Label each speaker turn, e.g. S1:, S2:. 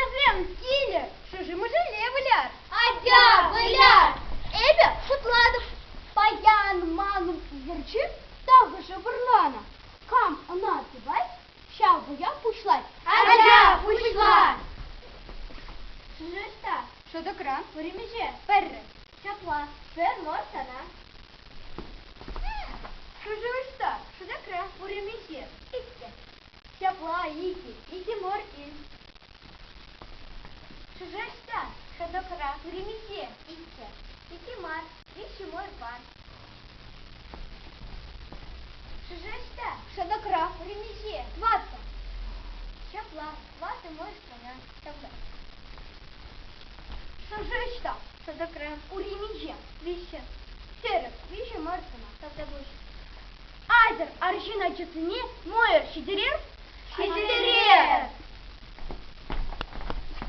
S1: Ачасем, килӗр, шӑши-мӑшӑлле выляр. Атя, выляр! Эпӗ шутлатӑп, паян манӑн вӑрҫӑ тахӑшӗ вӑрланӑ. Кам ӑна тупать, ҫав вӑя пуҫлать. Атя, пуҫла! Шӑши Шӑтӑкра пӗр-миҫе? Пӗрре. Ҫапла, пӗр мӑр сана. Шӑши ӑҫта? Шӑтӑкра пӗр-миҫе? Иккӗ. Ҫапла, иккӗ, икӗ мӑр ил. Шӑши ӑҫта? Шӑтӑкра пӗр-миҫе? Иккӗ. Иккӗ мар, виҫҫӗ мӑр пар. Шӑши ӑҫта? Шӑтӑкра пӗр-миҫе? Тӑваттӑ. Ҫапла, тӑваттӑ мӑр сана. Шӑши ӑҫта? Шӑтӑкра. Ури миҫе? Виҫҫӗ. Тӗрӗс, виҫӗ мар сана. Тавтапуҫ. Атьӑр, арҫын ачасене мӑйӑр ҫитерер? Ҫитерер!